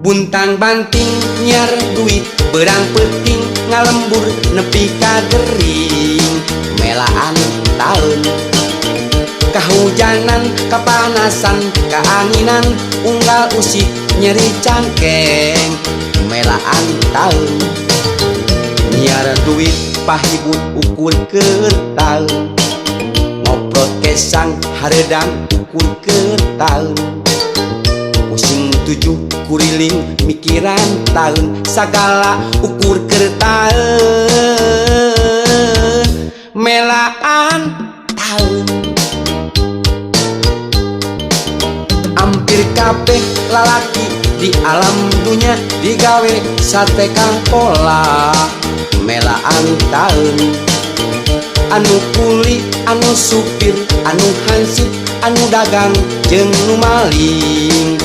Buntang banting nyiar duit, beurang peuting ngalembur nepi ka gering, melaan taun. Kahujanan, kapanasan, kaanginan, unggal usik nyeri cangkeng, melaan taun. Nyiar duit pahibut ukur keur taun, ngoprot kesang hareudang ukur keur taun, pusing tujuh kuriling mikiran taun, sagala ukur keur taun, melaan taun. Ampir kabeh lalaki di alam dunya digawe sate pola, melaan taun. Anu kuli, anu supir, anu hansip, anu dagang jeung nu maling.